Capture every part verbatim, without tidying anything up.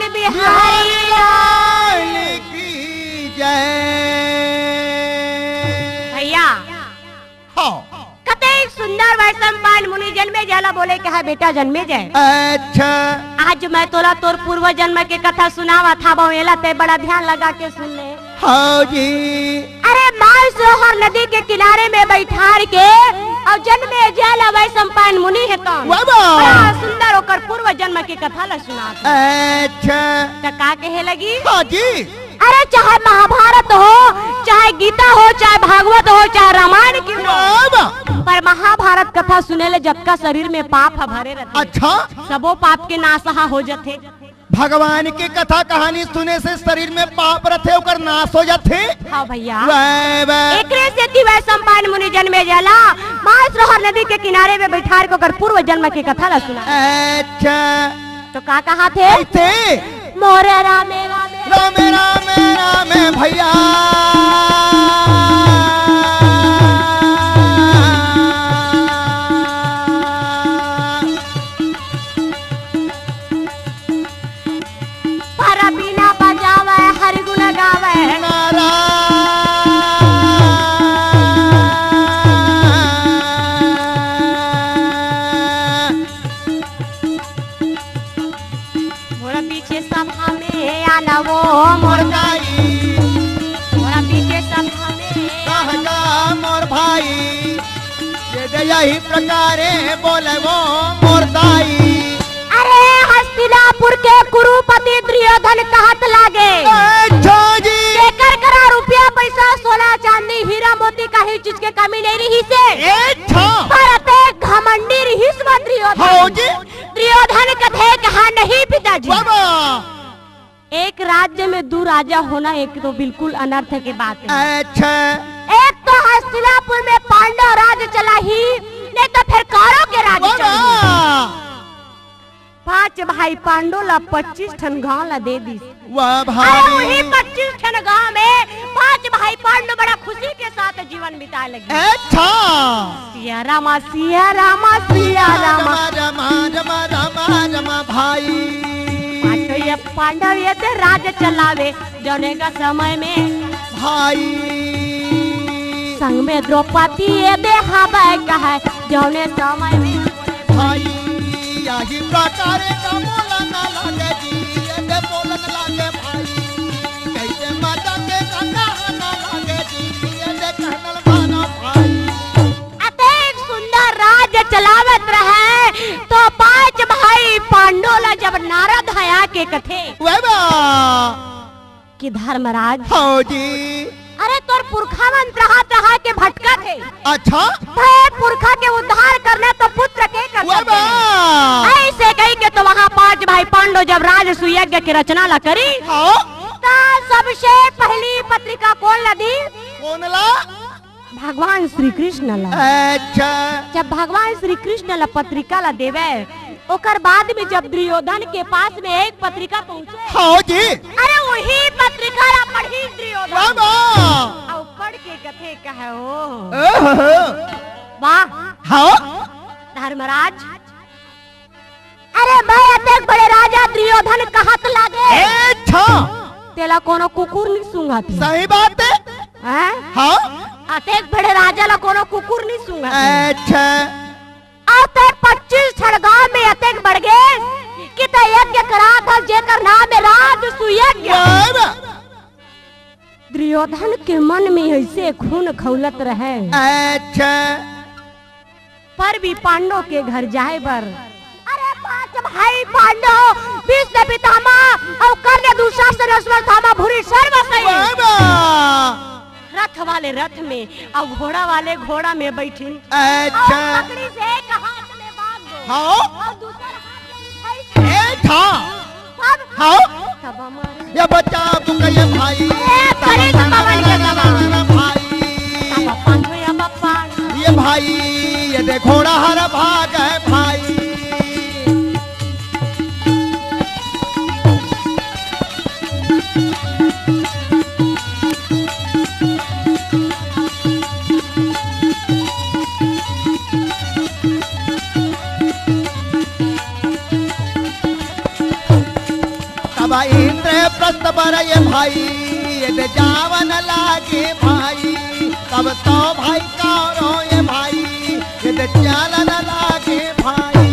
बिहारी लाल की जय। भैया, हाँ। कतेक सुंदर वैशंपायन मुनि जनमेजय ला बोले कहे, बेटा जनमेजय। अच्छा। आज मैं तोला तोर पूर्व जन्म के कथा सुनावत हावंव, एला तैं बड़ा ध्यान लगा के सुन ले। हाँ जी। अरे मानसरोवर नदी के किनारे में बइठार के अउ जनमेजय ला वैशंपायन मुनि हे त वाह, वाह। बड़ा सुंदर ओकर पूर्व जन्म के कथा ला सुनात हे। अच्छा। त का कहे लगी? हाँ जी। अरे चाहे महाभारत हो, चाहे गीता हो, चाहे भागवत हो, चाहे रामायण क्यों ना हो, वाह, वाह। पर महाभारत कथा सुने ले जतका शरीर में पाप ह भरे रथे, अच्छा। सबो पाप के नाश ह हो जथे। भगवान के कथा कहानी सुने से शरीर में पाप रथे, ओकर नाश हो जाथे। हाँ भैया। वाह, वाह। एकरे सेती वैशंपायन मुनि जनमेजय ला मानसरोवर नदी के किनारे में बइठार के ओकर पूर्व जन्म के कथा ला सुना। अच्छा। तो का कहाथे? कैसे? मोरे रामे रामे। रामे रामे रामे भैया। पर बीना बजावे, हरि गुण गावे। नारा। मोर पीछे सभा में आना वो मोर दाई। मोर पीछे सभा में कह गा मोर भाई। ये दे यही प्रकारे बोले वो मोर दाई। अरे हस्तिनापुर के कुरुपति दुर्योधन कहत लागे। अच्छा जी। जेकर करा रुपया पैसा, सोना, चांदी, हीरा, मोती, कहीं चीज के कमी नहीं रहिसे। अच्छा। पर अतेक घमंडी रहिस वो दुर्योधन। हाँ जी। दुर्योधन कथे कहा नहीं पिताजी। बाबा। एक राज्य में दू राजा होना एक तो बिल्कुल अनर्थ के बात हे। अच्छा। एक तो हस्तिनापुर में पांडव राज चलाही, नहीं तो फिर कौरव के राज चलाही। पांच भाई पांडव ला पच्चीस ठन गांव ला दे दिस। वाह भाई। अरे वही पच्चीस ठन गांव में पांच भाई पांडव बड़ा खुशी के साथ जीवन बिताए लगे। अच्छा। सिया रामा, सिया रामा, सिया रामा। रामा, रामा, रामा, रामा, रामा भाई। पांचों ये पांडव ये दे राज चलावे जौने का समय में। भाई। संग में द्रौपदी ये दे हवे कहे जौने समय में। भाई, यही प्रकार का बोलन लागे जी, ये दे बोलन लागे भाई। कैसे मजा के गाना लागे जी, ये दे कहनल माना भाई। अतेक सुंदर राज चलावत रहे, तो पांच भाई पांडव ला जब नारद ह आके कथे वाह, वाह। कि धर्मराज, हाँ जी। अरे तोर पुरखा मन तहाँ तहाँ के भटकत हे। अच्छा। तो पुरखा के उद्धार करना तो पुत्र के वाह, कर्तव्य हे। वाह। ऐसे कही के तो वहाँ पांच भाई पांडव जब राजसूय यज्ञ के रचना ला करी, हाँ। तो सबसे पहली पत्रिका कौन ला दी? कौन ला? भगवान श्री कृष्ण ला। अच्छा। जब भगवान श्री कृष्ण ला पत्रिका ला देवे, ओकर बाद में जब दुर्योधन के पास में एक पत्रिका पहुंचे, हाँ जी। अरे वही पत्रिका ला पढ़ी दुर्योधन। वाह, वाह। अउ पढ़ के कथे कहे, ओ। ओहो। वाह। हाँ। धर्मराज, अरे मैं अतेक बड़े राजा दुर्योधन कहत लागे। ए, अच्छा। तेला कोनो कुकुर नहीं सूंघत हे। सही बात हे। हैं? हाँ। अतेक बड़े राजा ला कोनो कुकुर नहीं सूंघत हे। अच्छा। अउ ते पच्चीस ठन गांव में अतेक बढ़ गे कि ते यज्ञ करात हस जेकर नाम हे राजसूय यज्ञ। वाह, वाह। दुर्योधन के मन में ऐसे खून खौलत रहे। अच्छा। पर भी पांडव के घर जाए बर, अरे पांच भाई पांडव, भीष्म पितामह अउ कर्ण दुशासन अश्वत्थामा भूरि सर्व सहित वाह, वाह। रथ वाले रथ में अउ घोड़ा वाले घोड़ा में बैठिन। अच्छा। अउ पकड़ी से एक हाथ में बांध दो। हाँ। अउ दूसर हाथ में उठाई से ए, था। तब हाँ। तब हमारे ये बच्चा तू कहिए भाई। ए, करे तो पवन के दवा। भाई। तब अपन हो या बप्पा। ये भाई, ये देखो हर भाग है भाई। तब भाई, ये दे जावन लागे भाई, तब तो भाई कौरो ये भाई, ये दे चालन लागे भाई।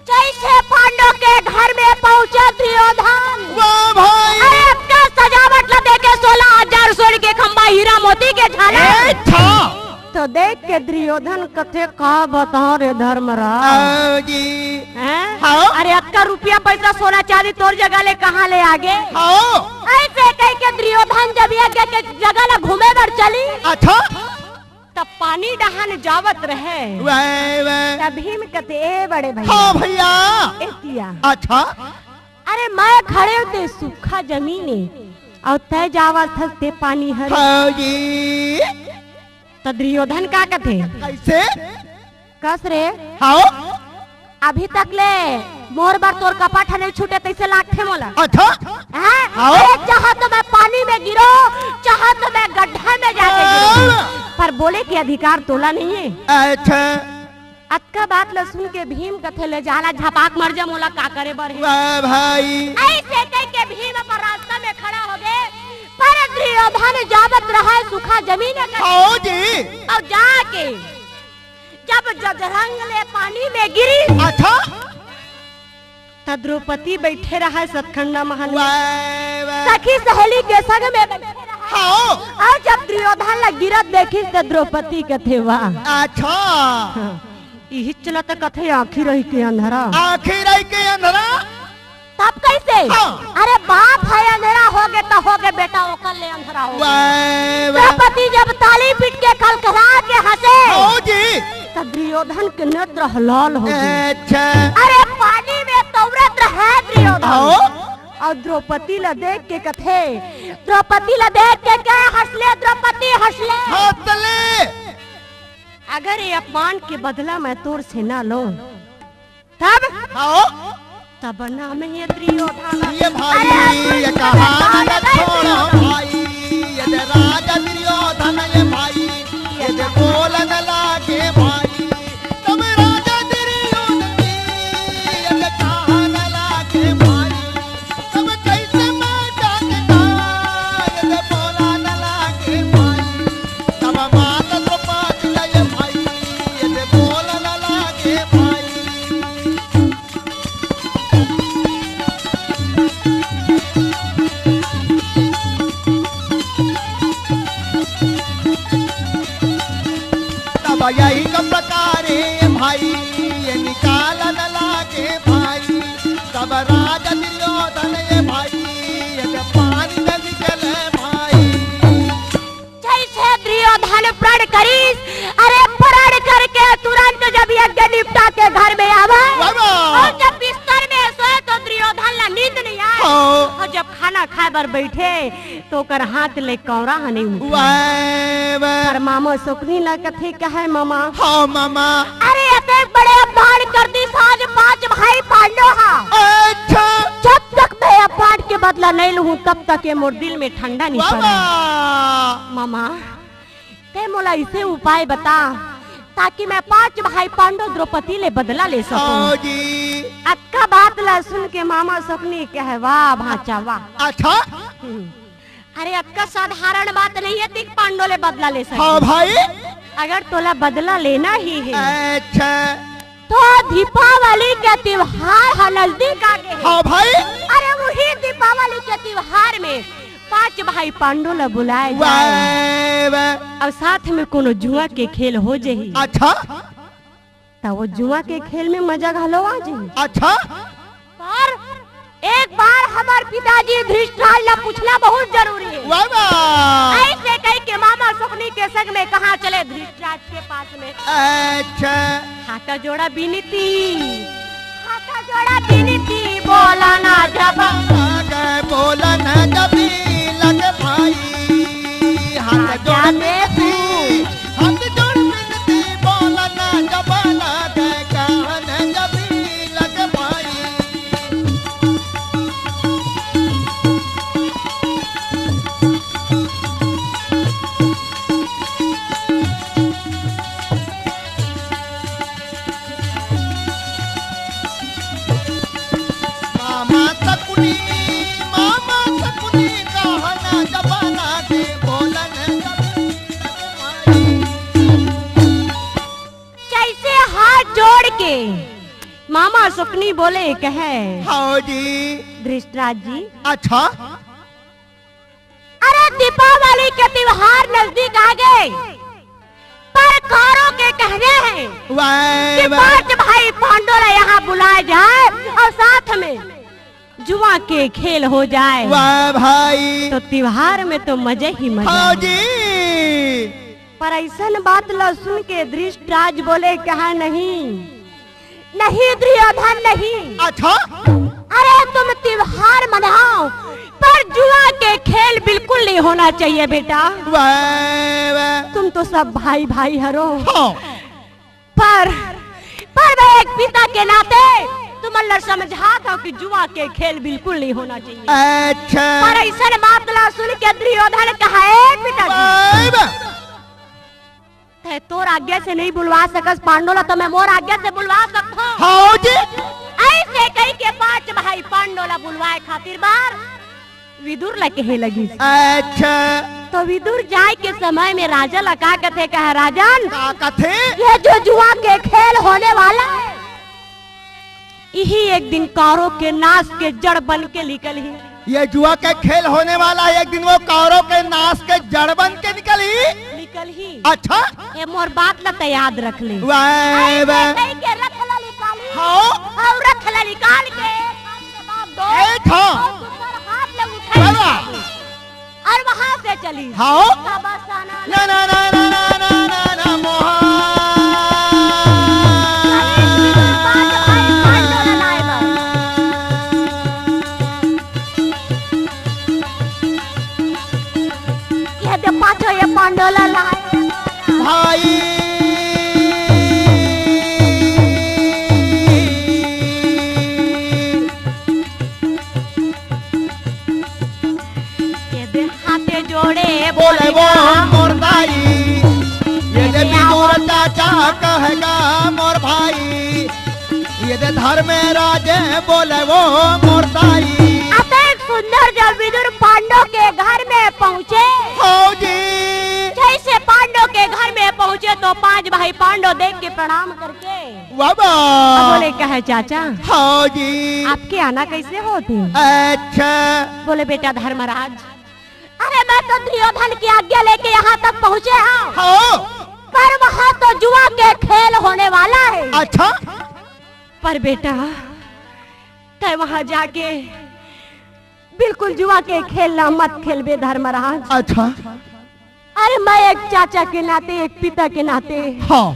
जैसे पांडव के घर में पहुंचा दुर्योधन, वाह भाई। अरे, अतका सजावट ला देखे, सोलह हजार स्वर्ण के खंभा, हीरा मोती के झालर। ए, था। तो देख के दुर्योधन कथे, "का बताओ रे धर्मराज।" आओ जी। हैं? हाँ। अरे, अतका रुपया पैसा, सोना चांदी तोर जगह ले कहाँ ले आगे? हाँ। ऐसे कह के दुर्योधन जब यज्ञ के जगह ला घूमे बर चली, अच्छा। तब पानी डहान जावत रहे। वाह, वाह। तब भीम कथे, "ए बड़े भैया।" हाँ भैया। ए किया। अच्छा। अरे, मैं खड़े हों ते सूखा जमीन हे, अउ तै जावत हस ते पानी हरे। हाँ जी। त दुर्योधन का कथे? कैसे? कस रे। हाँ। अभी तक ले मोर बर तोर कपट ह नइ छूटे, तइसे लागथे मोला। अच्छा। हैं? हाँ। अरे, चाहे तो मैं पानी में गिरो, चाहे तो मैं गड्ढा में जाके गिरो, हाँ। पर बोले के अधिकार तोला नइ हे। अच्छा। अतका बात ल सुन के भीम कथे, "ले जा ला, झपाक मर जा, मोला का करे बर हे?" वाह भाई। ऐसे कह के भीम अपन रास्ता में खड़ा हो गे, पर दुर्योधन जावत रहा है सूखा जमीन का। हाँ जी। अउ जाके जब जजरंग ले पानी में गिरी, अच्छा। त द्रौपदी बइठे रहा है सतखंडा महल में। वाह, वाह। सखी सहेली के संग में बइठे रहा। हाँ। अउ जब दुर्योधन ला गिरत देखिस त द्रौपदी कथे, "वाह।" अच्छा। हाँ। इही चलत कथे, "आँखी रही के अंधरा।" आँखी रही के अंधरा? तब कैसे? हाँ। अरे, बाप है अंधरा, हो गे त हो गे बेटा, ओकर ले अंधरा हो गे। वाह, वाह। द्रौपदी जब ताली पीट के खलखला के हंसे, हाँ जी। तब दुर्योधन के नेत्र हलाल हो गे। अच्छा। अरे, पानी में तौरत रहे दुर्योधन। हाँ। अउ द्रौपदी ला देख के कथे, द्रौपदी ला देख के कहे, "हंसले द्रौपदी, हंसले।" हंसले। "अगर ये अपमान के बदला मैं तोर से ना लूं, तब?" हाँ। "तब ना मैं ये दुर्योधन।" ये भाई, अरे, ये कहान छोड़ो भाई, ये दे राजा दुर्योधन, ये भाई, ये दे बोलन लागे भाई, तब राजा दुर्योधन, ये दे कहान लागे भाई, तब कैसे मैं जान का, ये दे बोलन लागे भाई, तब मात द्रौपदी ला ये भाई, ये दे बोलन लागे भाई। तब यही का प्रकारे भाई, ये निकालन लागे भाई। तब राजा दुर्योधन ये भाई, ये पानी में निकले भाई। जैसे दुर्योधन प्रण करिस, अरे प्रण करके तुरंत जब यज्ञ निपटा के घर में आवे, वाह, वाह। अउ जब बिस्तर में सोए तो दुर्योधन ला नींद नइ आए। हाँ। अउ जब खाना खाए बर बइठे तो ओकर हाथ ले कौरा ह नइ उठे। वाह, वाह। पर मामा शकुनी ला कथे, कहे, "मामा।" हाँ, मामा। अरे, अतेक बड़े अपमान कर दिस आज पांच भाई पांडव हा। अच्छा। जब तक मैं अपमान के बदला नइ लूं, तब तक ये मोर दिल में ठंडा नइ पड़े। मामा। मामा, ते मोला अइसे उपाय बता, ताकि मैं पांच भाई पांडव द्रौपदी ले बदला ले सकूं। हाँ जी। अतका बात ला सुन के मामा शकुनी कहे, "वाह भांचा, वाह।" अच्छा। हम्म। अरे, अतका साधारण बात नइ हे, ते पांडव ले बदला ले सकूं। हाँ भाई। अगर तोला बदला लेना ही हे, अच्छा। तो दीपावली के तिहार ह नजदीक आ गे हे। हाँ भाई। अरे, उही दीपावली के तिहार में पांच भाई पांडव ला बुलाए जाए। वाह, वाह। अउ साथ में कोनो जुआ के खेल हो जाही। अच्छा। त वो जुआ के खेल में मजा घलो आ जाही। अच्छा। पर एक बार हमर पिताजी धृतराज ला पूछना बहुत जरूरी हे। वाह, वाह। अइसे कहि के मामा शकुनी के संग में कहाँ चले धृतराज के पास में। अच्छा। हाथ जोड़ा बिनती, हाथ जोड़ा बिनती, बोला ना जब। आगे बोला ना जब लग भाई। हाथ जोड़ा बिनती, हाथ जोड़ा बिनती, बोला ना जब लग कहन जब लग भाई। मामा शकुनी, मामा शकुनी। सुकनी बोले कहे, हाँ जी। धृतराज जी। अच्छा। अरे, दीपावली के तिवहार नजदीक आ गे, पर कौरव के कहने हे वाह, कि वाह। पांच भाई पांडव ला यहाँ बुलाए जाए अउ साथ में जुआ के खेल हो जाए। वाह भाई। तो तिवहार में तो मजे ही मजे। हाँ जी। पर अइसन बात ला सुन के धृतराज बोले, कहा, नहीं, नहीं दुर्योधन, नहीं। अच्छा। अरे, तुम तिवहार मनाओ, पर जुआ के खेल बिल्कुल नहीं होना चाहिए बेटा। वाह, वाह। तुम तो सब भाई भाई हरो। हाँ। पर, पर मैं एक पिता के नाते तुमन ला समझात हंव कि जुआ के खेल बिल्कुल नहीं होना चाहिए। अच्छा। पर अइसन बात ला सुन के दुर्योधन कहा, ए पिताजी, वाह, वाह। तैं तोर आज्ञा से नहीं बुलवा सकस पांडव ला, त मैं मोर आज्ञा से बुलवा सकत हंव। हाँ जी। अइसे कहि के पांच भाई पांडव ला बुलवाए खातिर बर विदुर ला कहे लगिस। अच्छा। तो विदुर जाए के समय में राजा ला का कथे, कहा, राजन, का कथे? ये जो जुआ के खेल होने वाला हे, इही एक दिन कौरव के नाश के जड़ बन के निकलही। ये जुआ के खेल होने वाला हे, एक दिन वो कौरव के नाश के जड़ बन के निकलही। निकलही। अच्छा। ए मोर बात ला त याद रख ले। वाह, अइसे वाह। कहि के रथ ला निकाली। हाँ। अउ रथ ला निकाल के एक हाथ से बांध दो। एक हाथ। अउ दूसर हाथ ला उठाई। वाह, वाह। अउ वहां से चली। हाँ। तब आसना ना, ना, ना। ये दे पाछो ये पांडव ला लाए। भाई। ये दे हाथे जोड़े बोले वो मोर दाई, ये दे विदुर चाचा कहेगा मोर भाई, ये दे धर्मराज बोले वो मोर दाई। अतेक सुंदर जब विदुर पांडव के घर में पहुंचे, हाँ जी। जैसे पांडव के घर में पहुंचे तो पांच भाई पांडव देख के प्रणाम करके वाह, वाह। अब बोले, कहे, चाचा, हाँ जी। आपके आना कैसे होत हे? अच्छा। बोले, बेटा धर्मराज, अरे मैं तो दुर्योधन की आज्ञा लेके यहाँ तक पहुँचे हँव। हाँ। पर वहाँ तो जुआ के खेल होने वाला हे। अच्छा। पर बेटा, तैं वहाँ जाके बिल्कुल जुआ के खेल ला मत खेलबे धर्मराज। अच्छा। अरे मैं एक चाचा के नाते, एक पिता के नाते हाँ।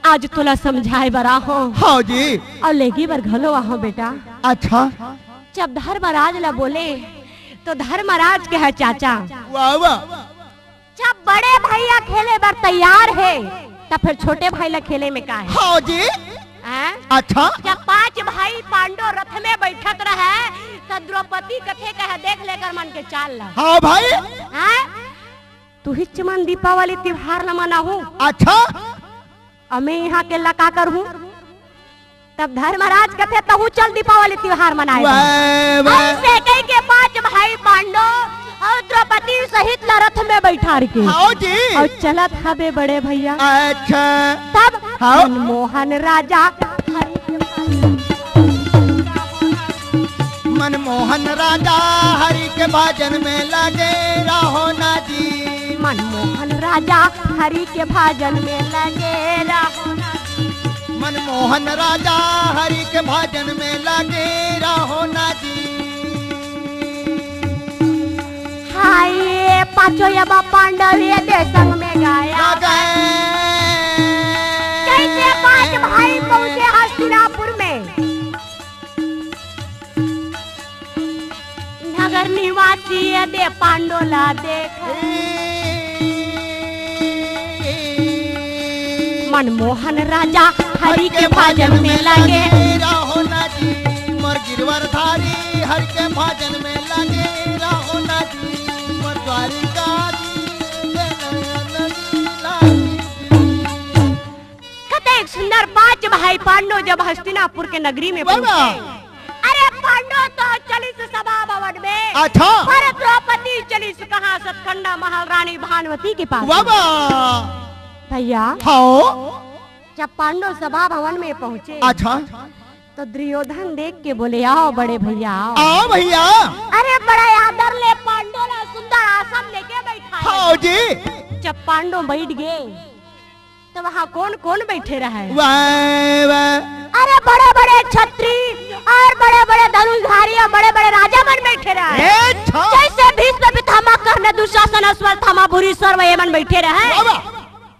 आज तोला समझाए बर आए हँव। हाँ जी। अउ लेगे बर घलो आए हँव बेटा। अच्छा। जब धर्मराज ला बोले तो धर्मराज कहे, चाचा, वाह, वाह। जब बड़े भैया खेले बर तैयार हे, त फिर छोटे भाई ला खेले में का हे? हाँ जी। हैं? अच्छा। जब पांच भाई पांडव रथ में बैठत रहे, त द्रौपदी कथे कहे, देख ले एकर मन के चाल ला। हाँ भाई। हैं? तुहिच मन दीपावली तिहार ला मनाहू। अच्छा। अउ मैं इहाँ के ला का करहूँ? तब धर्मराज कथे, तहूँ चल दीपावली तिहार मनाए बर। वाह, वाह। अइसे कहिके पांच भाई पांडव अउ द्रौपदी सहित ला रथ में बैठार के हाँ जी। अउ चलत हबे बड़े भैया। अच्छा। तब हाँ। मनमोहन राजा हरि के मनमोहन राजा हरि के भजन में लगे रहो ना जी। मनमोहन राजा हरि के भजन में लगे रहो ना जी। मनमोहन राजा हरि के भजन में लगे रहो ना जी। हाय, पांचों अब पांडव ये दे संग में गाया। ना गए। जैसे पांच भाई पहुंचे हस्तिनापुर में, नगर निवासी ये दे पांडो ला देख। मनमोहन राजा हरि के भजन में लगे। रहो ना जी, मोर गिरवरधारी हरि के भजन में लगे। रहो ना जी, मोर द्वारिका जी, ले नयन लीला जी। कतेक सुंदर पांच भाई पांडो जब हस्तिनापुर के नगरी में वाह, वाह। पहुंचे। अरे पांडो तो चलिस सभा भवन में। अच्छा। पर द्रौपदी चलिस कहाँ? सतखंडा महल रानी भानुमति के पास। वाह, वाह। भैया। हाँ। जब पांडो सभा भवन में पहुंचे। अच्छा। तो दुर्योधन देख के बोले, "आओ बड़े भैया, आओ।" आओ भैया। अरे बड़ा आदर ले पांडो ला सुंदर आसन लेके बैठा है। हाँ जी। जब पांडो बैठ गए तो वहाँ कौन कौन बैठे रहे? वाह, वाह। अरे बड़े बड़े छत्री और बड़े बड़े धनुषधारी और बड़े बड़े राजा मन बैठे रहे। ए, अच्छा। जैसे भीष्म पितामह, कर्ण, दुशासन, अश्वत्थामा, भूरिश्रवा ये मन बैठे रहे। वाह, वाह।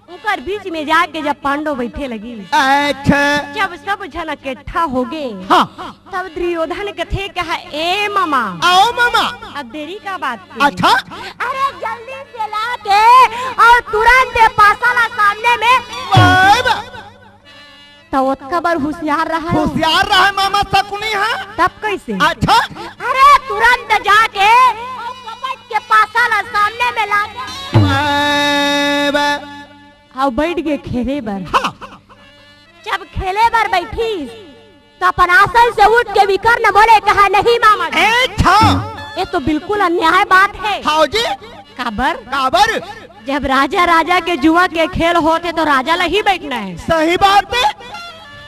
उनकर बीच में जाके जब पांडो बैठे लगी, अच्छा। जब सब झन इकट्ठा हो गए, हाँ। तब दुर्योधन कथे कहा, "ए मामा।" आओ मामा। अब देरी का बात की? अच्छा। अरे जल्दी से ला के और तुरंत ये पासा ला सामने में। वाह, वाह। तो ओतका बर होशियार रहा है। होशियार रहा है मामा शकुनी, हाँ। तब कैसे? अच्छा। अरे तुरंत जाके और कपट के पासा ला सामने में ला के। वाह, वाह। अउ बैठ गे खेले बर। हाँ। जब खेले बर बैठी, तो अपन आसन से उठ के विकर्ण बोले, कहा, "नहीं मामा जी, ए, छा। ये तो बिल्कुल अन्याय बात है।" हाँ जी। काबर? काबर? जब राजा राजा के जुआ के खेल होथे तो राजा ला ही बैठना है। सही बात है।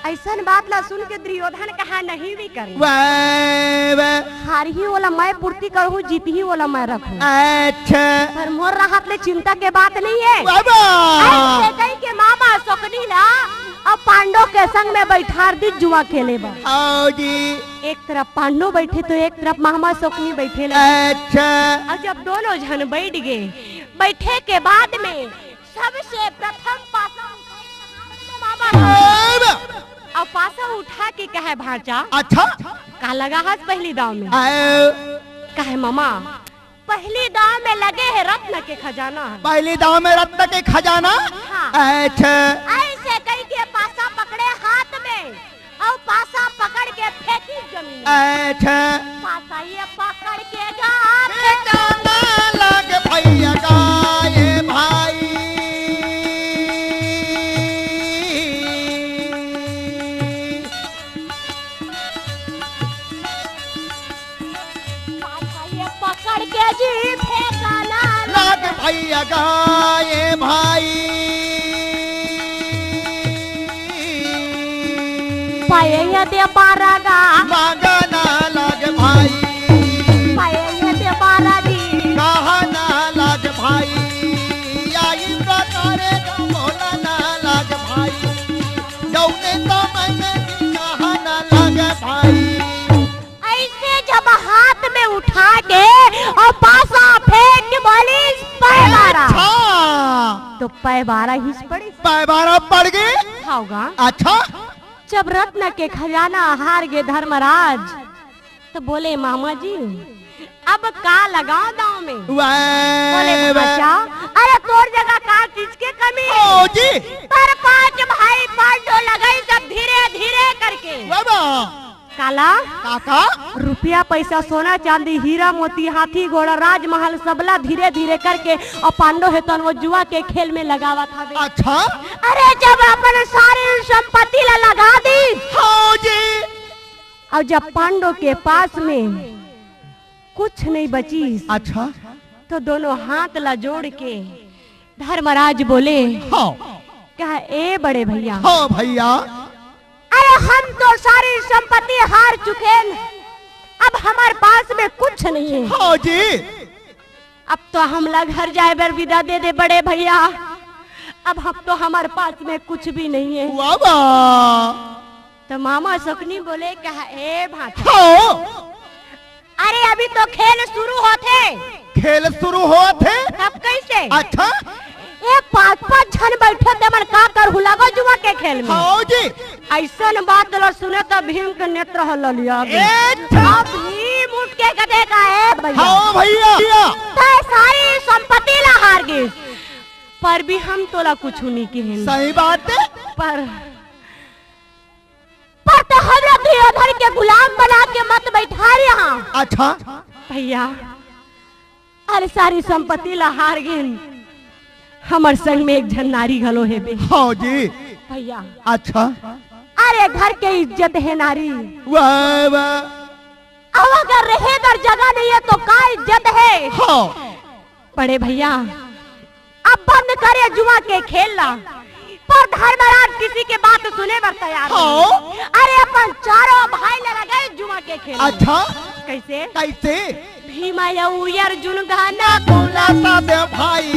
अइसन बात ला सुन के दुर्योधन कहा, "नहीं विकर्ण।" वाह, वाह। हारही ओला मैं पूर्ति करहूँ, जीतही ओला मैं रखहूँ। अच्छा। पर मोर राहत ले चिंता के बात नहीं है। वाह, वाह। अइसे कहि के मामा शकुनी ला अब पांडो के संग में बैठार दी जुआ खेले बर। आओ जी। एक तरफ पांडो बैठे तो एक तरफ मामा शकुनी बैठे लगे। अच्छा। अउ जब दोनों झन बैठ गए, बैठे के बाद में सबसे प्रथम पासा उठाए हाथ में मामा। अरे! अउ पासा उठा के कहे, "भांचा।" अच्छा। "का लगा हस पहली दांव में?" आए। कहे, "मामा, पहली दांव में लगे हे रत्न के खजाना।" पहली दांव में रत्न के खजाना? हाँ। अच्छा। अइसे कहि के पासा पकड़े हाथ में। अउ पासा पकड़ के फेंकी जमीन। अच्छा। पासा ये पकड़ के गा फेंकाना लग भैया गा ये भाई। पासा ये पकड़ के जी फेंकाना लग भैया गा ये भाई। पाए दे बारा गा। मांगना लग भाई। पाए दे बारा जी। कहना लग भाई। आई प्रकारे का बोलना लग भाई। जौने तो मैंने कहना लग भाई। अइसे जब हाथ में उठा के अउ पासा फेंक के बोलिस, "पै बारा।" अच्छा। तो पै बारा हिच पड़िस। पै बारा पड़ गे। होगा। अच्छा। जब रत्न के खजाना हार गे धर्मराज, तो बोले, "मामा जी, अब का लगाओ दांव में?" वाह, बोले, वाह। "भांचा, अरे तोर जगह का चीज के कमी?" ओ जी। पर पांच भाई पांडो लगाइस सब धीरे धीरे करके। वाह, वाह। काला? काका? रुपया, पैसा, सोना, चांदी, हीरा, मोती, हाथी, घोड़ा, राजमहल, सबला धीरे-धीरे करके अउ पांडो हे तन वो जुआ के खेल में लगावत हवे। अच्छा? अरे, जब अपन सारी संपत्ति ला लगा दी। हाँ जी। अउ जब पांडो के पास में कुछ नहीं बचिस, अच्छा। तो दोनों हाथ ला जोड़ के धर्मराज बोले, हाँ। कहा, "ए बड़े भैया।" हाँ भैया। अरे हम तो सारी संपत्ति हार चुके हैं, अब हमारे पास में कुछ नहीं है। हाँ जी। अब तो हमला घर जाए बर विदा दे दे बड़े भैया, अब हम तो हमारे पास में कुछ भी नहीं है। वाह वाह। तो मामा शकुनी बोले, कहा, "ए भांचा।" हाँ। अरे अभी तो खेल शुरू होथे। खेल शुरू होथे? तब कैसे? अच्छा। ए पांच पांच झन बैठे ते मन का करहू लगो जुआ के खेल में। हाँ जी। अइसन बात ल सुने त भीम के नेत्र ह ललिया गे। ए छा- अब भीम उठ के कथे का, "ए भैया।" हाँ भैया। तैं सारी संपत्ति ला हार गे, पर भी हम तोला कुछ नहीं कहेन। सही बात है। पर पर तो हमरा दुर्योधन के गुलाम बना के मत बैठा रे यहाँ। अच्छा। भैया, अरे सारी संपत्ति ला हार गेन, हमर संग में एक झन नारी घलो हेबे। हाँ जी। भैया। अच्छा। अरे घर के इज्जत है नारी। वाह, वाह। अब अगर रहे बर जगह नहीं है तो का इज्जत है? हाँ। बड़े भैया, अब बंद करे जुआ के खेल ला, और धर्मराज किसी के बात सुने बर तैयार नहीं। हाँ। अरे, अपन चारों भाई ला लगाए जुआ के खेल। अच्छा। कैसे? कैसे? भीमा अउ अर्जुन गाना। बोला था दे भाई।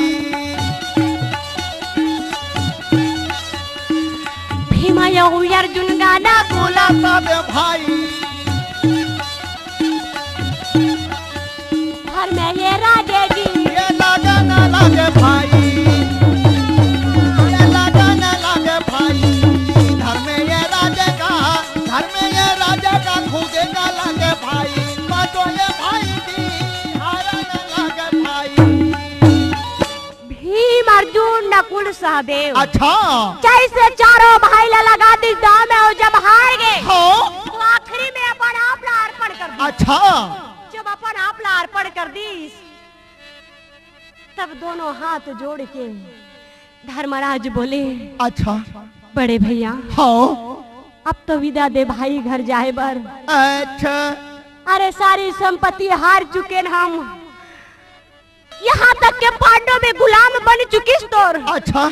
भीमा अउ अर्जुन गाना। बोला था दे भाई। घर में ये राजे जी। ये लागे ना लागे भाई। ये लागे ना लागे भाई। घर में ये राजे का, घर में ये राजे का खुदे का लागे भाई। बाजो ये भाई जी, हारा ना लागे भाई। भीम, अर्जुन, नकुल, सहदेव। अच्छा। जैसे चारों भाई ला लगा दिस दांव में, अउ जब हार गे, हाँ। तो आखिरी में अपन आप ला अर्पण कर दिस। अच्छा। जब अपन आप ला अर्पण कर दिस, तब दोनों हाथ जोड़ के धर्मराज बोले, अच्छा। बड़े भैया, हाँ। अब तो विदा दे भाई घर जाए बर। अच्छा। अरे, सारी संपत्ति हार चुके न हम, यहाँ तक के पांडव में गुलाम बन चुकिस तोर। अच्छा।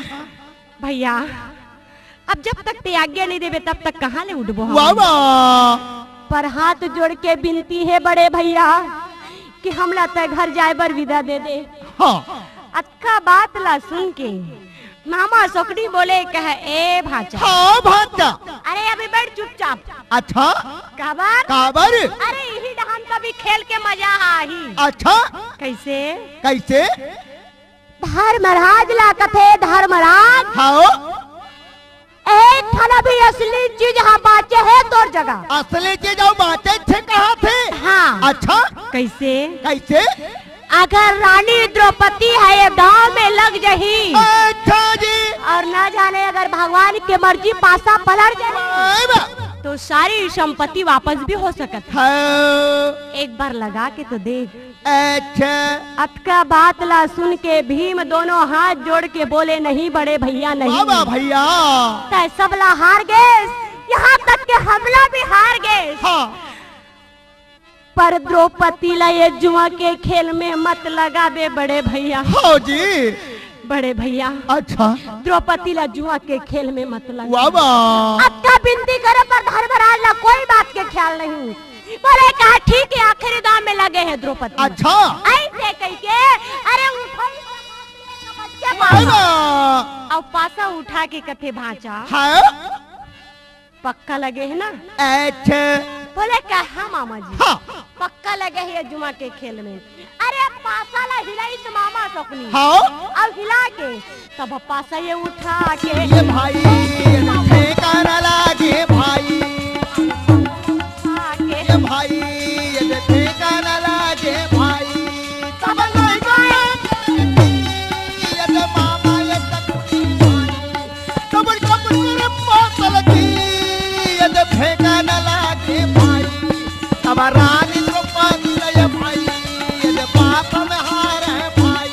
भैया, अब जब तक ते आज्ञा नहीं देबे, तब तक कहाँ ले उठबो हम? वाह, वाह। पर हाथ जोड़ के बिनती हे बड़े भैया कि हमला ते घर जाए बर विदा दे दे। हाँ। अतका बात ला सुन के मामा सोकनी बोले कहे, ए भांचा। हाँ, भांचा। अरे, अभी बैठ चुपचाप। अच्छा। काबर? काबर? अरे, इही डहन तभी खेल के मजा आही। अच्छा। कैसे? कैसे? धर्मराज ला कथे धर्मराज। हाँ। एक ठन अभी असली चीज हा बाचे हे तोर जगह। असली चीज अउ बाचे थे कहा थे? हाँ। अच्छा। कैसे? कैसे? अगर रानी द्रौपदी हा ये दांव में लग जाही, अच्छा जी। और ना जाने अगर भगवान के मर्जी पासा पलट जाए, आय बा। तो सारी संपत्ति वापस भी हो सकत हे। हाँ। एक बार लगा के तो देख। अच्छा। अतका बात ला सुन के भीम दोनों हाथ जोड़ के बोले, नहीं बड़े भैया, नहीं। वाह, वाह भैया। ते सबला हार गेस, यहाँ तक के हमला भी हार गेस। हाँ। पर द्रौपदी ला ये जुआ के खेल में मत लगाबे बड़े भैया। हाँ जी। बड़े भैया। अच्छा। द्रौपदी ला जुआ के खेल में मत लगा। वाह, वाह। अतका बिनती करे पर धर्मराज ला कोई बात के ख्याल नहीं। बोले कहा, ठीक हे, आखिरी दांव में लगे हे द्रौपदी। अच्छा। ऐसे कह के, अरे उठाई के पासा। अउ पासा उठा के कथे भांचा। हाँ। पक्का लगे हे ना? अच्छा। बोले कहा, हाँ मामा जी। हाँ। पक्का लगे हे ये जुआ के खेल में। अरे पासा ला हिलाइस मामा सोकनी। हाँ। अउ हिला के तब पासा ये उठा के। ये भाई, ये ठेकाना लागे भाई। उठा के। ये भाई, ये ठेकाना लागे भाई। तब लइका, ये मामा, ये सकुनी भाई। तब, तब तेरे पासा लगी, ये ठेकाना लागे भाई। तब रानी द्रौपदी लय भाई, ये पासा में हार हे भाई।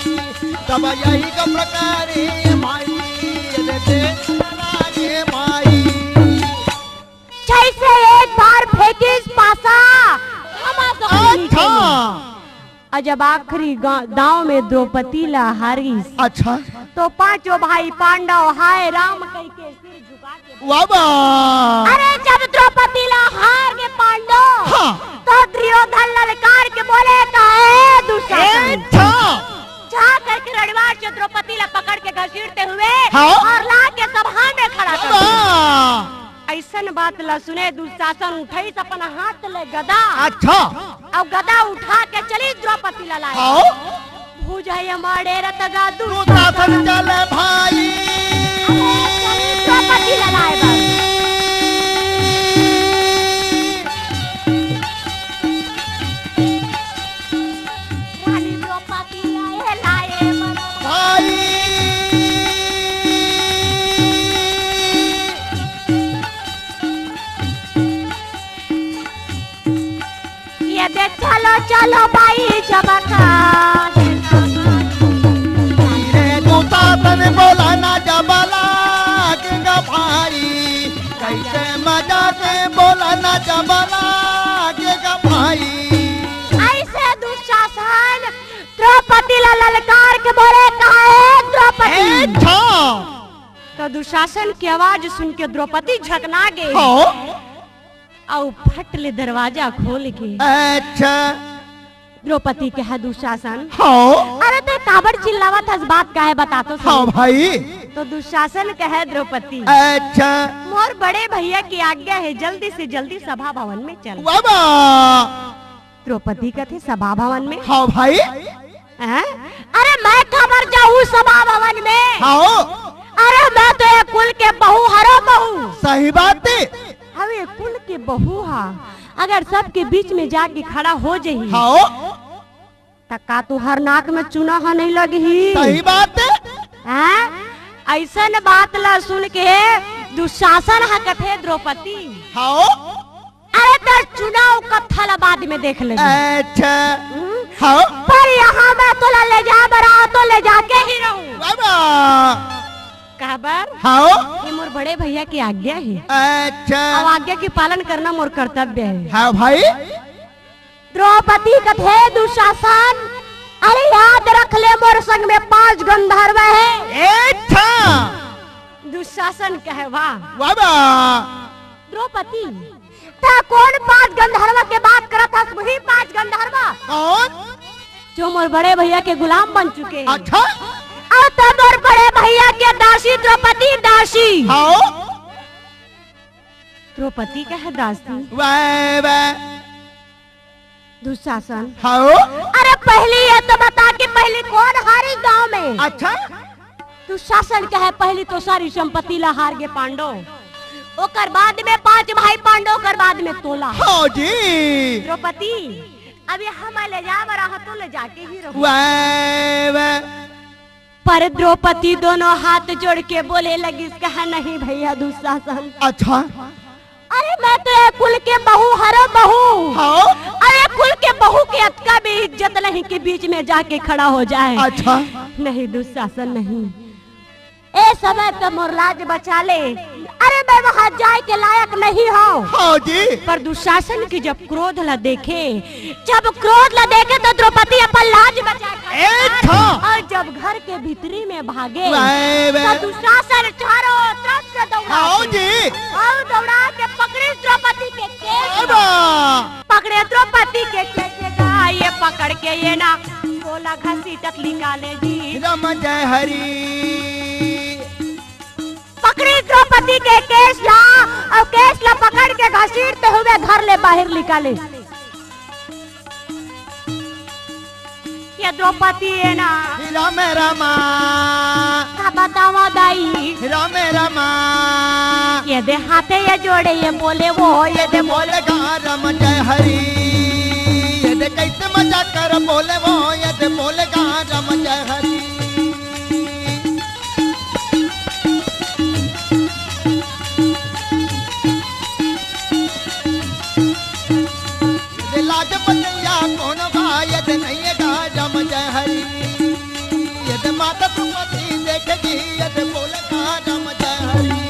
तब यही का प्रकार हे भाई, ये ठेकाना लागे भाई। जैसे एक बार फेंकिस पासा, हम आ सकते हैं अच्छा। नीचे में। अउ जब आखिरी गा-, दांव में द्रौपदी ला हारिस, अच्छा। तो पांचों भाई पांडव हाय राम कह के सिर झुका के वाह, वाह। अरे, जब द्रौपदी ला हार गे पांडव, हाँ। तो दुर्योधन ललकार के बोले, कहे, दुशासन। अच्छा। जा करके रड़वार से द्रौपदी ला पकड़ के घसीटते हुए हाँ। और ला के सभा में खड़ा कर दिया। वाह। अइसन बात ला सुने दुशासन उठाइस अपन हाथ ले गदा। अच्छा। अउ गदा उठा के चलिस द्रौपदी ला लाए। हाँ। भुजाय माड़े रतगा दुशासन। दुशासन चले भाई। अरे, चलिस द्रौपदी ला लाए बर। रानी द्रौपदी लाए, लाए बर। भाई। ये दे चलो, चलो भाई जबका। रे दुशासन बोला ना जबला के गा भाई, कैसे मजा से बोला ना जबला के गा भाई। ऐसे दुशासन द्रौपदी ला ललकार के बोले, कहा, "हे द्रौपदी।" ए, छा। दुशासन के आवाज सुन के द्रौपदी झकना गे। हाँ। अउ फट ले दरवाजा खोल के अच्छा। द्रौपदी कहे, दुशासन। हाँ। अरे तैं काबर चिल्लावत हस, बात का हे बता तो सही। हाँ भाई। तो दुशासन कहे, द्रौपदी। अच्छा। मोर बड़े भैया के आज्ञा हे, जल्दी से जल्दी सभा भवन में चल। वाह वाह। द्रौपदी कथे, सभा भवन में? हाँ भाई। हैं? अरे मैं काबर जाहूँ सभा भवन में? हाँ। अरे मैं तो ये कुल के बहू हरों बहू। सही बात हे। अब ये कुल के बहू हा, अगर सबके बीच में जाके खड़ा हो जाही, हाँ। त का तुँहर नाक में चूना हा नहीं लगही? सही बात हे। हैं? अइसन बात ला सुन के दुशासन हा कथे, द्रौपदी। हाँ। अरे तोर चुनाव कत्था ला बाद में देख लेबे। अच्छा। हम्म? हाँ। पर यहाँ मैं तोला ले जा बरा तो ले जाके ही रहूँ। वाह वाह। काबर? हाँ। ये मोर बड़े भैया के आज्ञा हे। अच्छा। अब आज्ञा के पालन करना मोर कर्तव्य हे। हाँ भाई। द्रौपदी कथे, दुशासन, अरे याद रख ले, मोर संग में पांच गंधर्व हे। अच्छा। दुशासन कहे, वाह। वाह वाह। द्रौपदी, तैं कोन पांच गंधर्व के बात करत हस? वही पांच गंधर्व। कौन? जो मोर बड़े भैया के गुलाम बन चुके हे। अच्छा। अउ तैं मोर बड़े भैया के दासी द्रौपदी, दासी। हाँ। द्रौपदी कहे, दासी। वाह वाह। दुशासन। हाँ। अरे पहली ये तो बता कि पहली कोन हारी गांव में? अच्छा। दुशासन कहे, पहली तो सारी संपत्ति ला हार गे पांडो, ओकर बाद में पांच भाई पांडो, ओकर बाद में तोला। हाँ जी। द्रौपदी, अब ये हम ले जा बरा हा तो ले जाके ही रहूँ। वाह वाह। पर द्रौपदी दोनों हाथ जोड़ के बोले लगिस, कहा, नहीं भैया दुशासन। अच्छा। अरे मैं तो ये कुल के बहू हरों बहू। हाँ। अरे कुल के बहू के अतका भी इज्जत नहीं कि बीच में जाके खड़ा हो जाए। अच्छा। नहीं दुशासन नहीं, ए समय तो मोर लाज बचा ले। अरे मैं वहाँ जाए के लायक नहीं हूँ। हाँ जी। पर दुशासन के जब क्रोध ला देखे, जब क्रोध ला देखे तो द्रौपदी अपन लाज बचा के ए था। अउ जब घर के भीतरी में भागे, वाह, वाह। तो दुशासन चारों तरफ से दौड़ा हाँ के, जी। अउ दौड़ा के पकड़े द्रौपदी के केस। वाह, वाह। पकड़े द्रौपदी के केस ला, ये पकड़ के ये ना बोला घसीटत निकाले जी। राम जय हरी। पकड़ी द्रौपदी के केस ला, अउ केस ला पकड़ के घसीटते हुए घर ले बाहिर निकाले। ये द्रौपदी हे ना। राम रामा। का बतावा दाई। राम रामा। ये दे हाथे ये जोड़े ये बोले वो, ये दे बोले गा राम जय हरी। ये दे कैसे मजाक कर बोले वो, ये दे बोले गा राम जय हरी। यदि लाज बचैया कोनो बा, यदि नहीं गा राम जय हरी। यदि माता द्रौपदी देखेगी, यदि बोले गा राम जय हरी।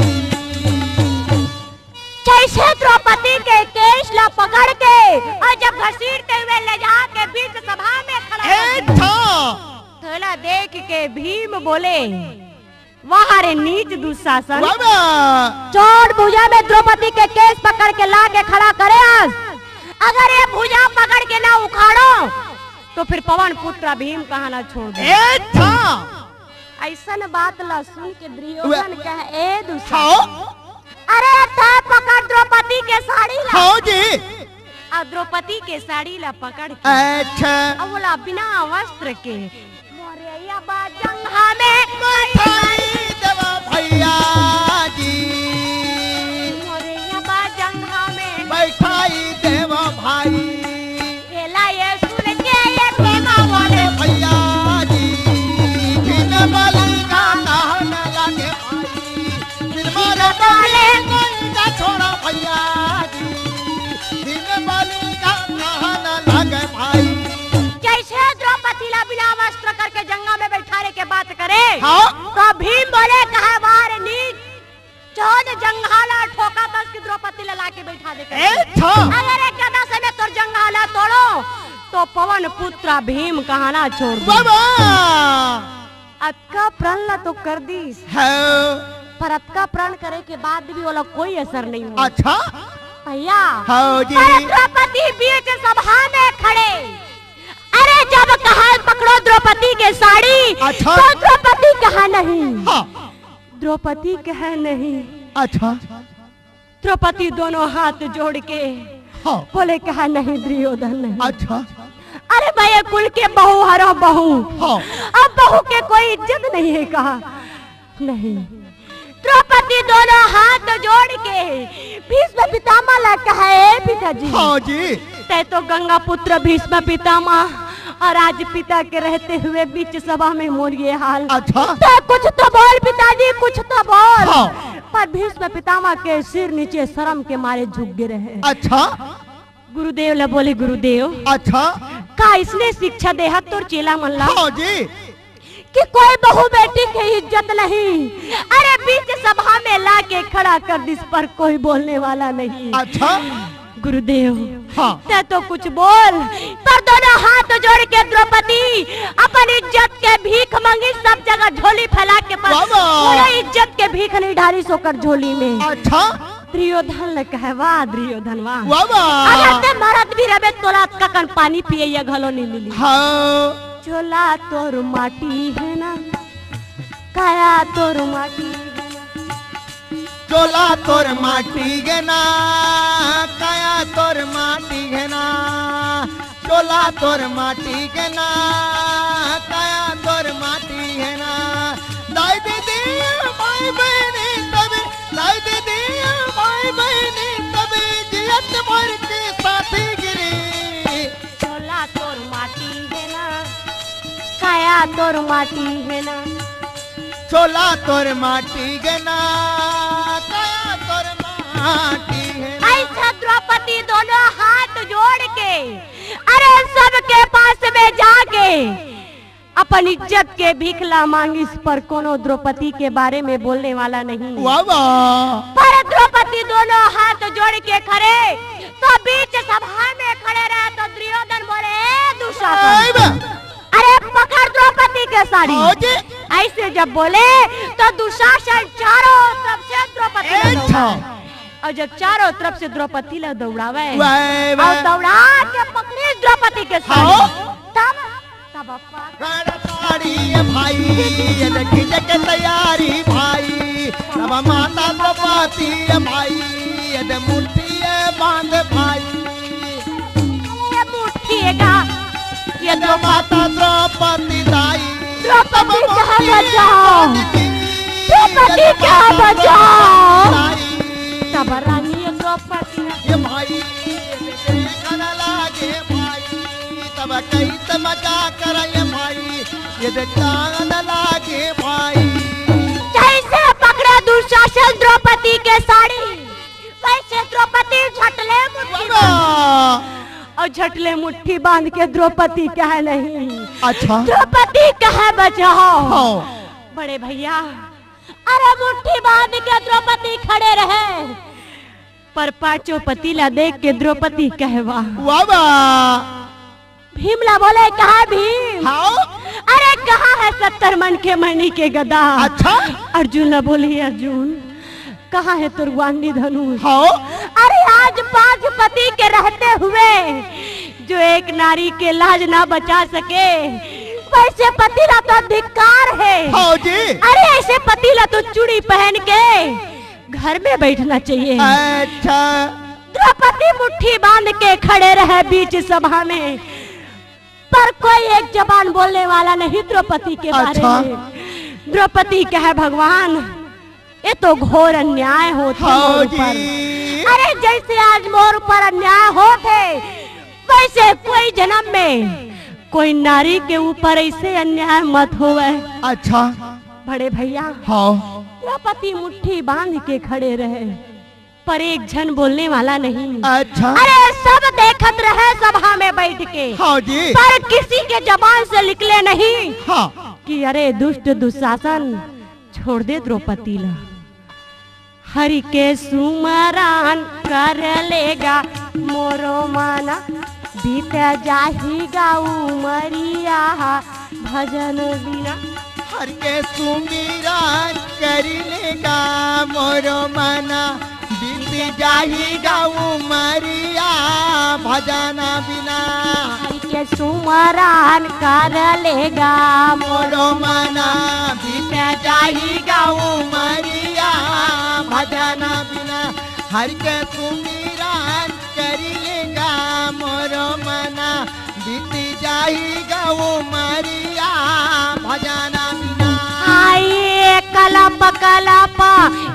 जैसे द्रौपदी के केस ला पकड़ के अउ जब घसीटते हुए ले जाके बीच सभा में खड़ा ए कर था। थोड़ा देख के भीम बोले, वाह रे नीच दुशासन। वाह, वाह। चोट भुजा में द्रौपदी के केस पकड़ के ला के खड़ा करे अस। अगर ये भुजा पकड़ के ना उखाड़ो, तो फिर पवन पुत्र भीम कहाना छोड़ दे। ए था। अइसन बात ला सुन के दुर्योधन वाह। कहे, ए दुशासन। हाँ। अरे, तैं पकड़ द्रौपदी के साड़ी ला। हाँ जी। अउ द्रौपदी के साड़ी ला पकड़ के अच्छा। अउ ओला बिना वस्त्र के मोरे या बा जंघा में बैठाई देवा भैया जी। मोरे या बा जंघा में बैठाई देवा भाई। एला ये सुन के ये भीमा बोले भैया जी, बिन बलि का नहा न लागे भाई। बिन मारे बलि का छोड़ा भैया जी, बिन बलि का नहा न लागे भाई। जैसे द्रौपदी ला बिना वस्त्र करके जंघा में बैठाने के बात करे, हाँ। तो भीम बोले, कहा, वाह रे नीच, चोट जंघा ला ठोका था उसकी द्रौपदी ला लाके बैठा दे। ए, था। अगर एक गदा से मैं तोर जंघा ला तोड़ो, तो पवन पुत्र भीम कहाना छोड़ दे। बाबा। अतका प्रण ला तो कर दीस। हाँ। पर अतका प्रण करे के बाद भी ओला कोई असर नहीं हुआ। अच्छा। भैया। हाँ जी। पर द्रौपदी बीच सभा में खड़े, अरे जब कहा पकड़ो द्रौपदी के साड़ी, अच्छा। तो द्रौपदी कहा नहीं। हाँ। द्रौपदी कहा नहीं। अच्छा। द्रौपदी दोनों हाथ जोड़ के हाँ। बोले, कहा नहीं दुर्योधन नहीं। अच्छा। अरे मैं ये कुल के बहू हरो बहू। हाँ। अब बहू के कोई इज्जत नहीं है कहा नहीं। द्रौपदी दोनों हाथ जोड़ के भीष्म पितामह ला कहा, ए पिताजी। हाँ जी। तै तो गंगा पुत्र भीष्म पितामह और आज पिता के रहते हुए बीच सभा में मोर ये हाल। अच्छा। तो कुछ तो बोल पिताजी, कुछ तो बोल। हाँ। पर भीष्म पितामह के सिर नीचे शर्म के मारे झुक गिरे हैं। अच्छा। गुरुदेव ला बोले, गुरुदेव। अच्छा। का इसने शिक्षा देहा तोर चेला मन ला? हाँ जी। कि कोई बहू बेटी के इज्जत नहीं। अरे बीच सभा में ला के खड़ा कर दिस पर कोई बोलने वाला नहीं। अच्छा। गुरुदेव। हाँ। तै तो कुछ बोल। पर दोनों हाथ जोड़ के द्रौपदी अपन इज्जत के भीख मांगी, सब जगह झोली फैला के पर वाह, वाह। पूरा इज्जत के भीख नहीं ढारी सोकर झोली में। अच्छा। दुर्योधन ला कहे, वाह दुर्योधन वाह। वाह, वाह। अगर तै मरद भी रहबे तोला ककन पानी पिए या घलो नहीं मिली। हाँ। चोला तोर माटी है ना, काया तोर माटी है ना। चोला तोर माटी गे ना, काया तोर माटी गे ना। चोला तोर माटी गे ना, काया तोर माटी गे ना। दाई दीदी, माई बहिनी तबे, दाई दीदी, माई बहिनी तबे, जियत मोर के साथी गिरी। चोला तोर माटी है ना, काया तोर माटी है ना। चोला तोर माटी गे ना, काया तोर माटी है ना। ऐसा द्रौपदी दोनों हाथ जोड़ के, अरे सबके पास में जाके अपन इज्जत के भीख ला मांगिस, पर कोनो द्रौपदी के बारे में बोलने वाला नहीं। वाह, वाह। पर द्रौपदी दोनों हाथ जोड़ के खड़े, तो बीच सभा में खड़े रहे, तो दुर्योधन बोले, ए दुशासन, अरे पकड़ द्रौपदी के साड़ी। हाँ जी। ऐसे जब बोले, तो दुशासन चारों तरफ से द्रौपदी ला दौड़ाए। और जब चारों तरफ से द्रौपदी ला दौड़ावे, वाह, वाह। और दौड़ा के पकड़ी द्रौपदी के साड़ी। हाँ। तब तब पकड़ साड़ी ए भाई, ये दे खींचे के तैयारी भाई। तब माता द्रौपदी ए भाई, ये दे मुट्ठी ए बांध भाई। ये मुट्ठी ए का, ये ये दे माता द्रौपदी दाई। द्रौपदी कहा बचाओ, द्रौपदी कहा बचाओ। तब रानी द्रौपदी ए भाई, ये दे देखन लागे भाई। तब कैसे मजा करे भाई, ये दे चांद लागे भाई। जैसे पकड़े दुशासन द्रौपदी के साड़ी, वैसे द्रौपदी झटले मुट्ठी बांध। और झटले मुट्ठी बांध के द्रौपदी कहे नहीं। अच्छा। द्रौपदी कहे बचाओ। हाँ। बड़े भैया, अरे मुट्ठी बांध के द्रौपदी खड़े रहे। पर पांचों पति ला देख के द्रौपदी कहे वाह। वाह, वाह। भीम ला बोले, कहा भीम? हाँ? अरे कहाँ है सत्तर मन के मणि के गदा? अच्छा? अर्जुन ला बोले, अर्जुन, कहाँ है तोर गांडी धनुष? हाँ? अरे आज पांच पति के रहते हुए जो एक नारी के लाज ना बचा सके, वैसे पति ला तो धिक्कार है। हाँ जी। अरे ऐसे पति ला तो चूड़ी पहन के घर में बैठना चाहिए। अच्छा। द्रौपदी मुट्ठी बांध के खड़े रहे बीच सभा में, पर कोई एक जबान बोलने वाला नहीं द्रौपदी के बारे अच्छा। में। द्रौपदी कहे, भगवान, ये तो घोर अन्याय होत हे हाँ मोर ऊपर। जी। अरे जैसे आज मोर ऊपर अन्याय होत हे, वैसे कोई जन्म में कोई नारी के ऊपर ऐसे अन्याय मत होवे। अच्छा। बड़े भैया, हाँ। द्रौपदी मुट्ठी बांध के खड़े रहे, पर एक झन बोलने वाला नहीं। अच्छा। अरे, सब देखत रहे सभा में बैठ के। हाँ जी। पर किसी के जबान से निकले नहीं हाँ। कि अरे दुष्ट दुशासन, छोड़ दे द्रौपदी ला। हरि के सुमरन कर लेगा मोरो मन, बीत जाही गा उमरिया भजन बिना। के सुमिरन करि ले गा मोरो मना, बीत जाही गा उमरिया भजन बिना। हरि के सुमरन कर ले गा मोरो मना, बीत जाही गा उमरिया भजन बिना। हरि के सुमिरन करि ले गा मोरो मना, बीत जाही गा उमरिया भजन बिना। आई कलप कलप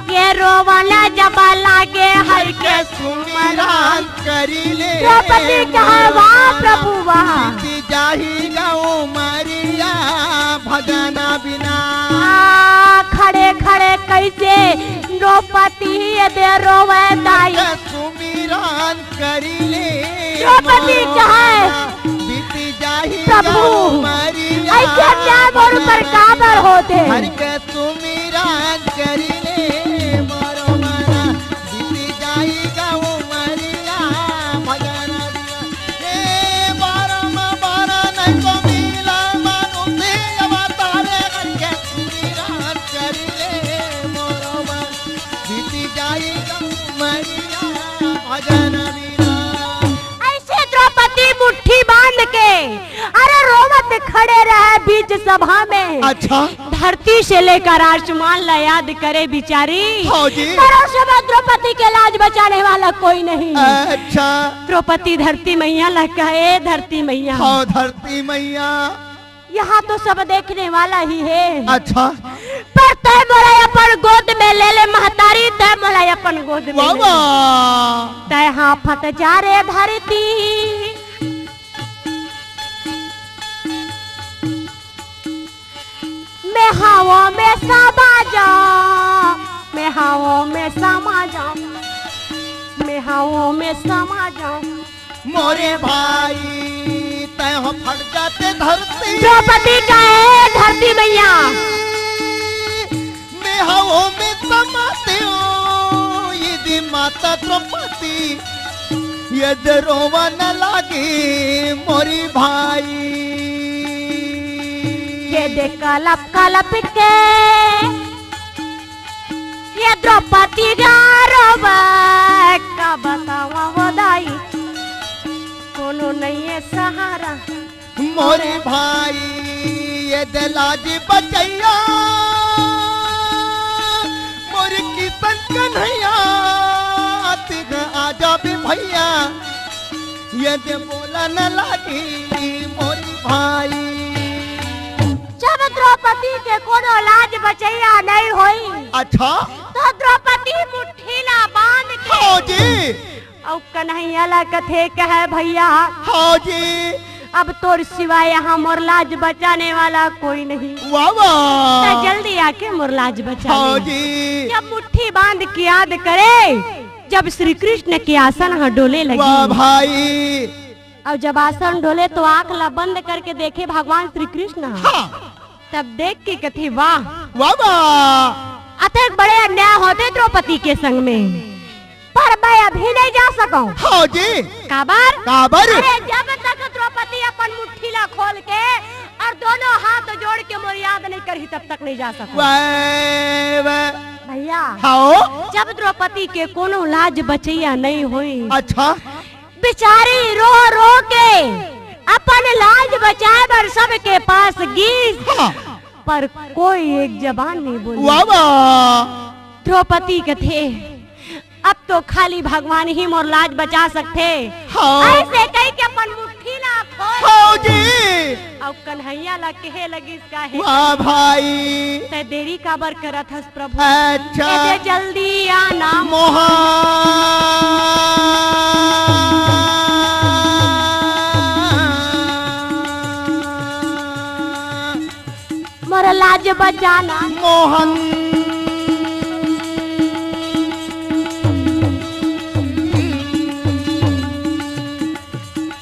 ये रोवन जब लागे हरि के सुमिरन करि ले। द्रौपदी कहे, "वाह प्रभु वाह।" बीत जाही गा उमरिया भजन बिना। आ, खड़े खड़े कैसे द्रौपदी ये दे रोवे दाई। के सुमिरन करि ले द्रौपदी मोरो कहे, मना, बीत जाही प्रभु, गा उमरिया ऐसे अन्याय मोर ऊपर भजन काबर होथे? हरि के सुमिरन करि ले मोरो मना, बीत जाही गा उमरिया भजन बिना। ए बारम बारा नहीं तो मिला मानुष अवतारे हरि के सुमिरन करि ले मोरो मना, बीत जाही गा उमरिया भजन बिना। ऐसे द्रौपदी मुट्ठी बांध के, अरे, रोवत खड़े रहे बीच सभा में। अच्छा। धरती से लेकर आसमान ला याद करे बिचारी। हाँ जी। पर उस समय द्रौपदी के लाज बचाने वाला कोई नहीं। अच्छा। द्रौपदी धरती मैया ला कहे, "धरती मैया।" हाँ, धरती मैया। यहाँ तो सब देखने वाला ही है। अच्छा। पर तैं मोला अपन गोद में ले ले महतारी, तैं मोला अपन गोद में वाह, ले ले। वाह। तैं हाँफत जा रे धरती, मैं हवा में समा जाऊं, मैं हवा में समा जाऊं, मैं हवा में समा जाऊं। मोरे भाई, तैं हो फट जाते धरती। द्रौपदी कहे, "धरती मैया।" मैं हवो में समाते हो, यदि माता द्रौपदी, यदि रोवन लागी मोरी भाई। ये दे कलप कलप के ये द्रौपदी गा रोवे, का बतावा वो दाई, कोनो नइये सहारा। मोरे भाई, ये दे लाज बचैया, मोरे किशन कन्हैया, तिग आ जाबे भैया, ये दे बोला न लागी मोरे भाई। जब द्रौपदी के कोनो लाज बचैया नहीं होई, अच्छा। तो द्रौपदी मुट्ठी ला बांध के हाँ जी। अउ कन्हैया ला कथे कहे, "भैया, हाँ जी। अब तोर सिवाय यहाँ मोर लाज बचाने वाला कोई नहीं। वाह, वाह। त जल्दी आके मोर लाज बचा हाँ ले।" जी। जब मुट्ठी बांध के याद करे, जब श्री कृष्ण के आसन ह डोले लगे। वाह भाई। अउ जब आसन डोले तो आंख ला बंद करके देखे भगवान श्री कृष्ण। हाँ। तब देख के कथे, "वाह, वाह, वाह। अतेक बड़े अन्याय होथे द्रौपदी के संग में, पर मैं अभी नहीं जा सकूं।" हाँ जी। काबर? काबर? अरे, जब तक द्रौपदी अपन मुट्ठी ला खोल के अउ दोनों हाथ जोड़ के मोर याद नहीं करही, तब तक नहीं जा सकूं। वाह, वाह। भैया, हाँ। जब द्रौपदी के कोनो लाज बचैया नहीं होई, अच्छा। बिचारी रो रो के अपन लाज बचाए बर सबके पास गीस, हाँ। पर कोई एक जबान नहीं बोली। वाह, वाह। द्रौपदी कथे, "अब तो खाली भगवान ही मोर लाज बचा सकथे।" हाँ। ऐसे कहि के अपन मुट्ठी ला खोल हाँ जी। अउ कन्हैया ला कहे लगिस, "काहे?" वाह भाई। तैं देरी काबर करत हस प्रभु? अच्छा। एदे जल्दी आना। मोहन। मोर लाज बचाना। मोहन।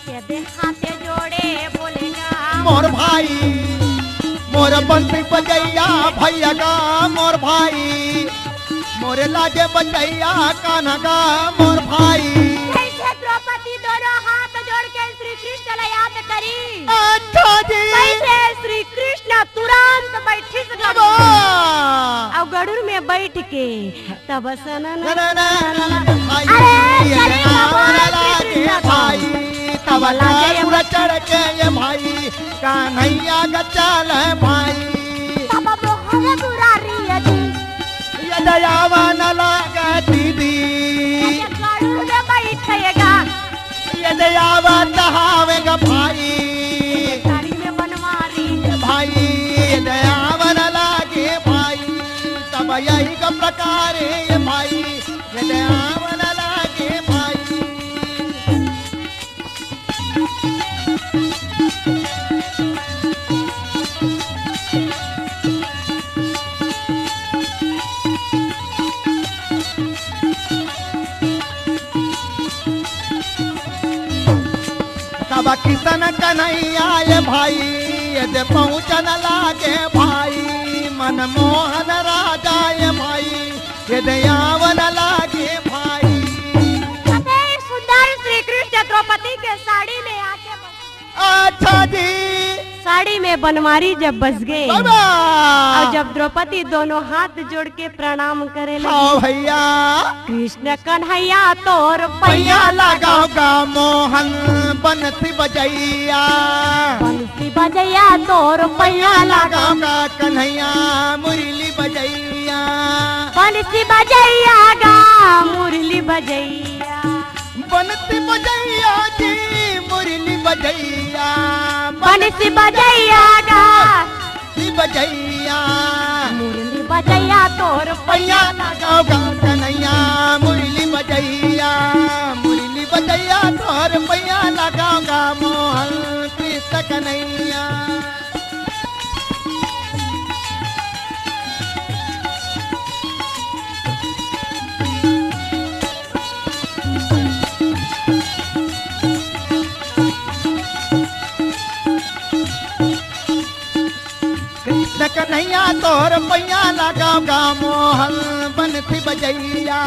एदे हाथे जोड़े बोले गा। मोर भाई, मोर बंसी बजैया भैया गा, मोर भाई, मोर लाज बचैया कान्हा गा, मोर भाई। जैसे द्रौपदी दोनों हाथ जोड़ के श्री कृष्ण ला याद करी। अच्छा जी। वैसे श्री कृष्ण तुरंत बैठिस गा। गरुड़ में बैठ के तब सनन। अरे, अरे, चढ़ी बाबा, लागे भाई, तब लागे चढ़ के ये भाई, कान्हैया का चाल है भाई। तब मोहन मुरारी ये जी। ये दयावन लागे दीदी। ये गरुड़ में बैठेगा। ये दयावन हावेगा भाई। ये साड़ी में बनवारी। ये भाई, ये दयावन लागे भाई। तब यही का प्रकार है ये भाई, ये दयावन लागे भाई। तब किशन कन्हैया ये भाई, ये दे पहुँचन लागे भाई, मनमोहन राजा ये भाई, ये दे आवन लागे भाई। अबे सुंदर श्री कृष्ण द्रौपदी के साड़ी में आके बस। अच्छा जी। साड़ी में बनवारी जब बस गए बाबा। और जब द्रौपदी दोनों हाथ जोड़ के प्रणाम करे लगी। हाँ भैया। कृष्ण कन्हैया तोर पैया पैया लगाओगा मोहन बंसी बजैया। बंसी बजैया तोर पैया पैया लगाओगा। लगाओगा कन्हैया मुरली बजैया। बंसी बजैया गा मुरली बजैया। बंसी बजैया जी मुरली बजैया। बंसी बजैया गा। बंसी बजैया। मुरली बजैया तोर पैया पैया लगाओगा कन्हैया मुरली बजैया। मुरली बजैया तोर पैया लगाओगा मोहन कृष्ण कन्हैया। कृष्ण कन्हैया तोर पैया लगाओगा मोहन बंसी बजैया।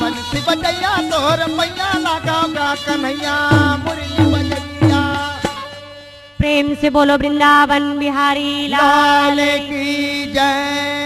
बंसी बजैया तोर पैया लगाओगा कन्हैया मुरली बजैया। प्रेम से बोलो वृंदावन बिहारी लाल लाल की जय।